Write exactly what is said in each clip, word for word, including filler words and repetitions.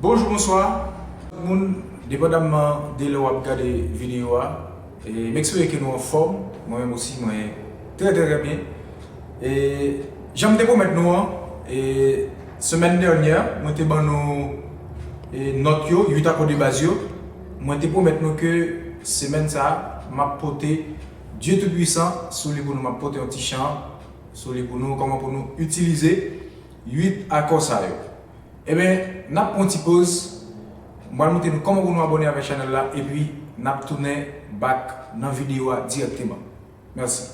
Bonjou, bonswa. Tout moun, depandamman de lè w ap gade videyo a, e, m espere ke nou anfòm. Mwen menm osi, mwen trè, trè, trè byen. E, jan m te pwomèt nou an, e, semèn dènyè, mwen te ban nou, e, nòt yo, uit akò de baz yo. Mwen te pwomèt nou ke semèn sa a, m ap pote Dieu Tout-Puissant sou li pou nou, m ap pote yon ti chan sou li pou nou, kòman pou nou itilize uit akò sa yo. Ebyen, n ap pran yon ti poz. M pral montre nou kòman pou nou abòne avèk chanèl la, epi n ap tounen back nan videyo a dirèkteman. Mèsi.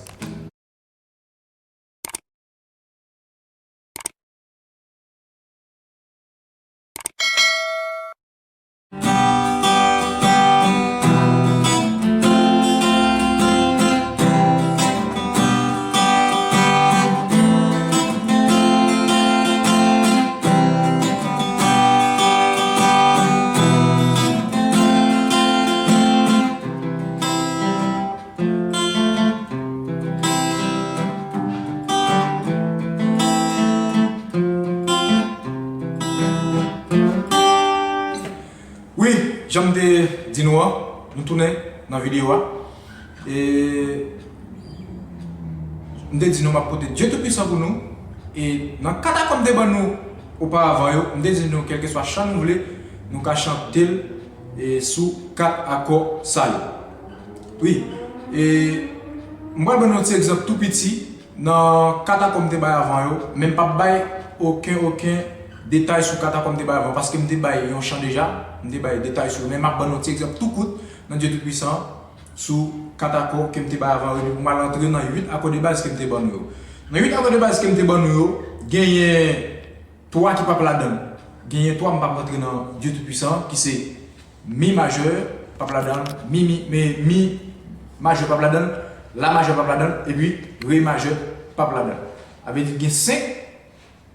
Wi, jan m te di nou an, nou tounen nan videyo a. E, m te di nou m ap pote Dieu Tout-Puissant pou nou. E nan kat akò m te ban nou oparavan yo, m te di nou kèlkeswa chan nou vle, nou ka chante l, e, sou kat akò sa yo. Wi, e, m pral ban nou yon ti egzanp tou piti. Nan kat akò m te bay avan yo, men m p ap bay okenn, okenn detay sou kat akò m te bay avan, paske m te bay yon chan deja, m te bay detay sou yo, men m ap ban nou ti egzanp tou kout nan Dieu Tout-Puissant sou kat akò ke m te bay avan yo, depi pou m al antre nan uit akò de baz ke m te ban nou yo. Nan uit akò de baz ke m te ban nou yo, genyen twa ki p ap ladan l. Genyen twa m p ap rantre nan Dieu Tout-Puissant, ki se mi majè p ap ladan l, mi, mi, mi, mi majè p ap ladan l, la majè p ap ladan l, epi re majè p ap ladan l. Sa vle di gen senk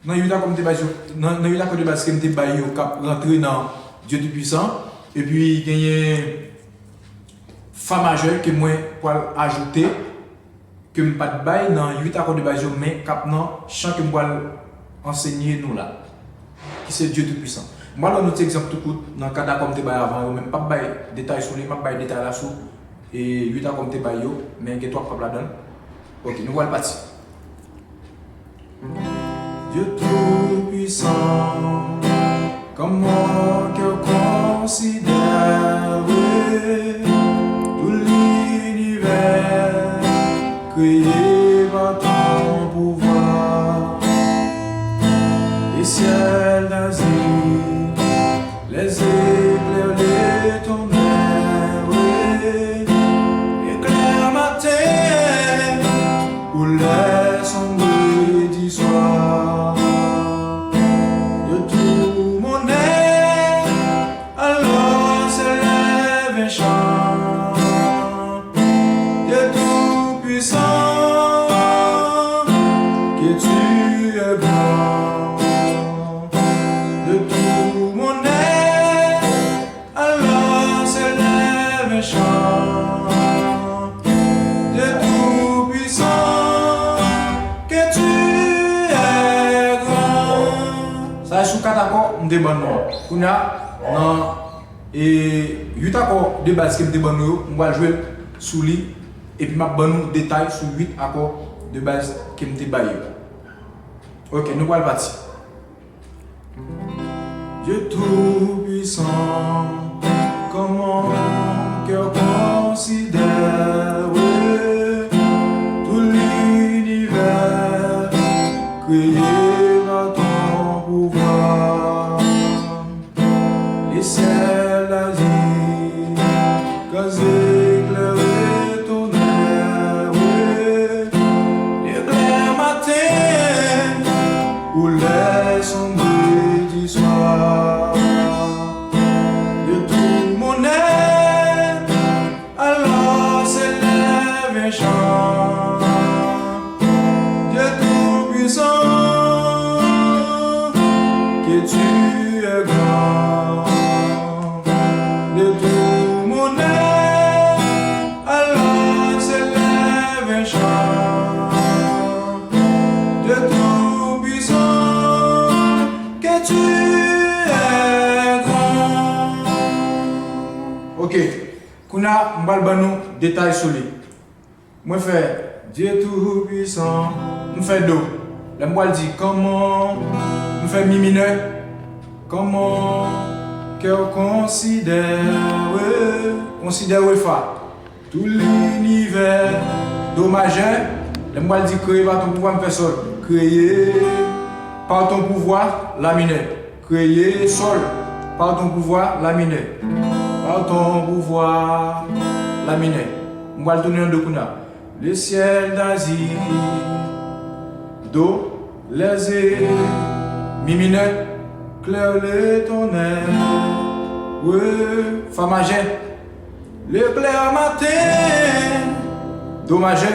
nan uit akò m te bay yo, nan, nan uit akò de baz ke m te bay yo k ap rantre nan Dieu Tout-Puissant, epi genyen fa majè ke mwen pral ajoute, ke m pa t bay nan uit akò de baz yo, men k ap nan chan ke m pral ansenye nou la, ki se Dieu Tout-Puissant. M pral ban nou ti egzanp tou kout nan kat akò m te bay avan yo, men m p ap bay detay sou li, m ap bay detay la sou, e, uit akò m te bay yo, men gen twa k p ap ladan l. Ok, nou pral pati. Dieu Tout-Puissant, comment que considérer tout l'univers créé par ton pouvoir, les ciels d'azur, les éclairs, les tonnerres, éclair matin, couleur sombre du soir. De tout mon être, alors s'élève un chant. Dieu Tout-Puissant, que tu es grand. De tout mon être, alors s'élève un chant. Dieu Tout-Puissant, que tu es grand. Sa e sou kat akò m te ban nou an. Kounye a, nan, e, uit akò de baz ke m te ban nou yo, m pral jwe l sou li, epi m ap ban nou detay sou uit akò de baz ke m te bay yo. Ok, nou pral pati. Dieu Tout-Puissant, comment que considérer tout l'univers créé par ton pouvoir. Les ciels d'azur, gaz éclairé, tonnerre, éclair matin, couleur sombre du soir. De tout mon être, alors s'élève un chant. Dieu Tout-Puissant, que tu es grand. De tout mon être, alors s'élève un chant. Dieu Tout-Puissant, que tu es Ok. Kounye a, m pral ban nou detay sou li. Mwen fè Dieu Tout-Puissant, m fè do. Lè m pral di kòman, m fè mi minè. Comment cœur considère, considère fa. Tout linivè, do majè. Lè m pral di kreye pa ton pouvwa, m fè sòl. Kreye pa ton pouvwa, la minè. Kreye sòl pa ton pouvwa, la minè. Pa ton pouvwa, la minè. M pral tounen an do kounye a. Le ciel d'azur, do, les, mi minè, clair le tonnerre, fa majè. Le clair matin, do majè,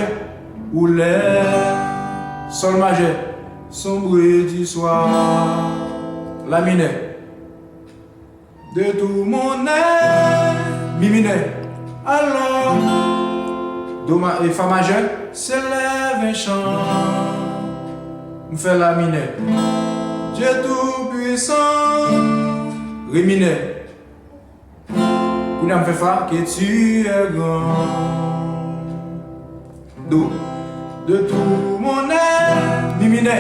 ou lè, sòl majè, sombre du soir, la minè. De tout mon être, mi minè. Alors, do ma, e fa majè, s'élève un chant. M fè la minè. Dieu tout-puissant, re minè. Kounye a m fè fa, que tu es grand. Do. De tout mon être, mi minè.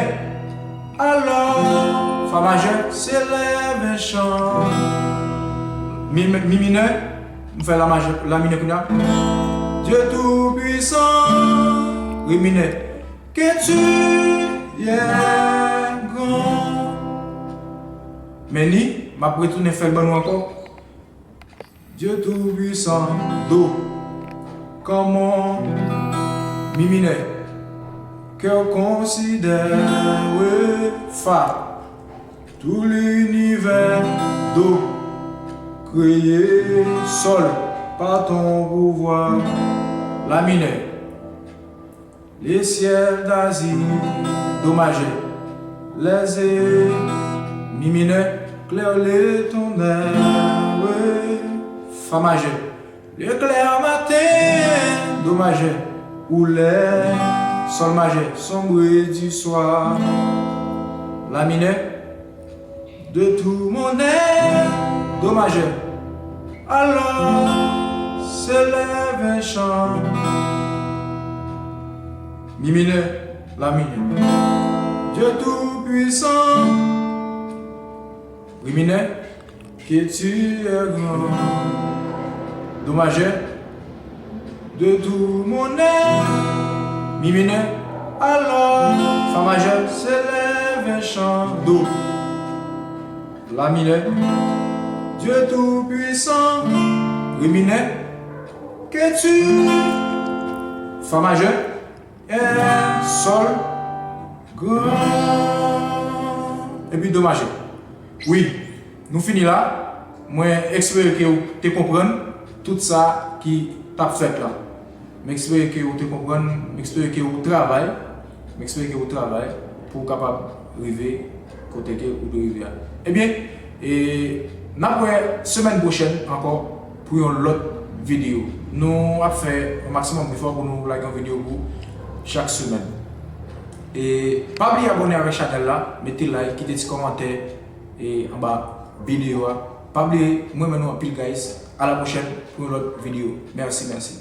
Alors, fa majè, s'élève un chant. Mi, mi minè, m fè la majè, la minè kounye a. Dieu tout-puissant, re minè. Que tu es grand. Men li, m ap retounen fè l ban nou ankò. Dieu tout-puissant, do. Comment, mi minè. Cœur considère, fa. Tout l'univers, do. Kreye, sòl, pa ton pouvwa, la minè. Le ciel d'azur, do majè. Les, mi minè. Clair le tonnerre, fa majè. Le clair matin, do majè. Ou lè, sòl majè. Sombre du soir, la minè. De tout mon être, do majè. Alors, s'élève un chant. Mi minè, la minè. Dieu tout-puissant, re minè. Que tu es grand. Do majè. De tout mon être, mi minè. Alors, fa majè, s'élève un chant, do. La minè. Dieu tout-puissant, re minè. Que tu, fa majè, es, sòl, grand, epi do majè. Wi, nou fini la. Mwen espere ke w te konprann tout sa ki t ap fèt la. M espere ke w te konprann, m espere ke w travay, m espere ke w travay pou w kapab rive kote ke ou dwe rive a. Ebyen, e, n ap wè semèn pwochèn ankò pou yon lòt videyo. Nou ap fè yon maksimòm efò pou nou lage yon videyo pou chak semèn. E pa bliye abòne avèk chanèl la, mete like, kite ti kòmantè e anba videyo a. Pa bliye, m renmen nou anpil, guys. A la pwochèn pou yon lòt videyo. Mèsi, mèsi.